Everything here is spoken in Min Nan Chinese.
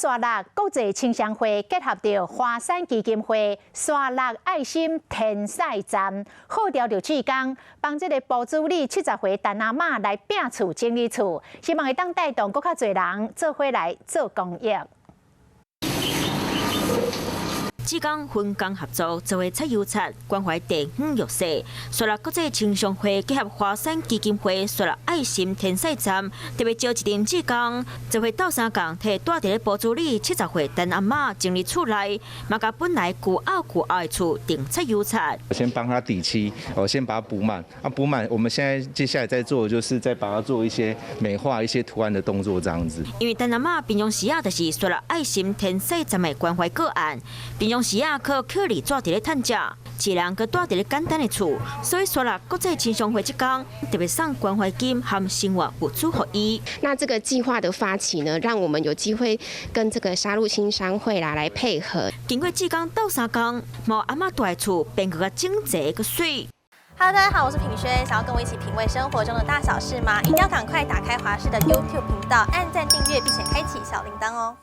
沙鹿國際青商會結合著華山基金會沙鹿愛心天使站，號召著志工幫這个埔子里70歲陳阿嬤來拚厝整理厝，希望會當帶動閣較濟人做伙來做公益。志工分工合作，做伙擦油漆，關懷地方弱勢。沙鹿國際青商會結合華山基金會，沙鹿愛心天使站，特別招一陣志工，做伙鬥相共，替蹛佇咧埔子里70歲陳阿嬤整理厝內，嘛共本來舊漚舊漚的厝重擦油漆。先幫他底漆，我先把它補滿。啊，補滿，我們現在接下來在做的就是再把它做一些美化一些圖案的動作，這樣子。因為陳阿嬤平常時啊，就是沙鹿愛心天使站的關懷個案，平常時啊，靠巧力紙佇咧趁食，一人閣蹛佇咧簡單的厝，所以沙鹿國際青商會這工特別送關懷金和生活物資予伊。那這個計劃的發起呢，讓我們有機會跟這個沙鹿青商會啦來配合。經過志工鬥相共，予阿嬤蹛的厝變閣較整齊閣媠。 Hello，大家好，我是品軒，想要跟我一起品味生活中的大小事嗎？一定要趕快打開華視的 YouTube 頻道，按讚訂閱，並且開啟小鈴鐺哦。